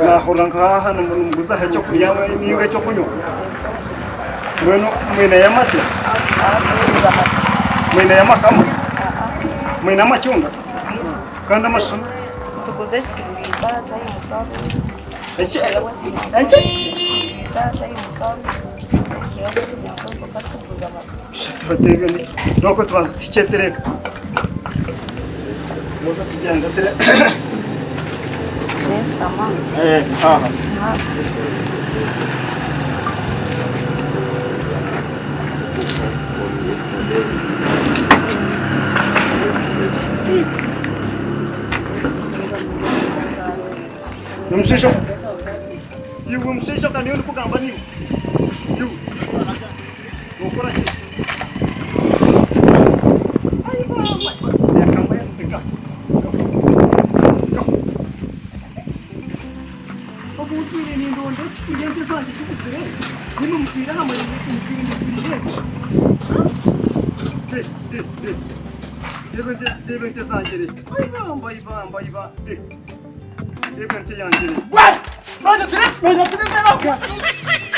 Naahurira nka aha nimuguza aha ekyokurya nainga ekyokunywa. Mbwenu mwineyo amate? Mwineyo amakama? Mwine amacunga? Kandi amashuma? Nituguza ekitungita, chai mukaru. Eki? Enki? Ekitungita, chai mukaru. Nokwe tubanze tukyetereka. Nokwe tugyenda tere. Eh, aha. Omushaija iwe omushaija kandi niwe ndikugamba niiwe. Iwe. Nokora ki? Ai mama. Yakamwembeka. Obu ntwire nindonda ekikurya ente zangye kibuzire, nimwe mutwire aha murembe mutwire mutwire De de de. Reba ente reba ente zangye re. Ai bamba ai bamba ai ba. De. Reba ente yangye re. Gwe! Nonye tire nonye tire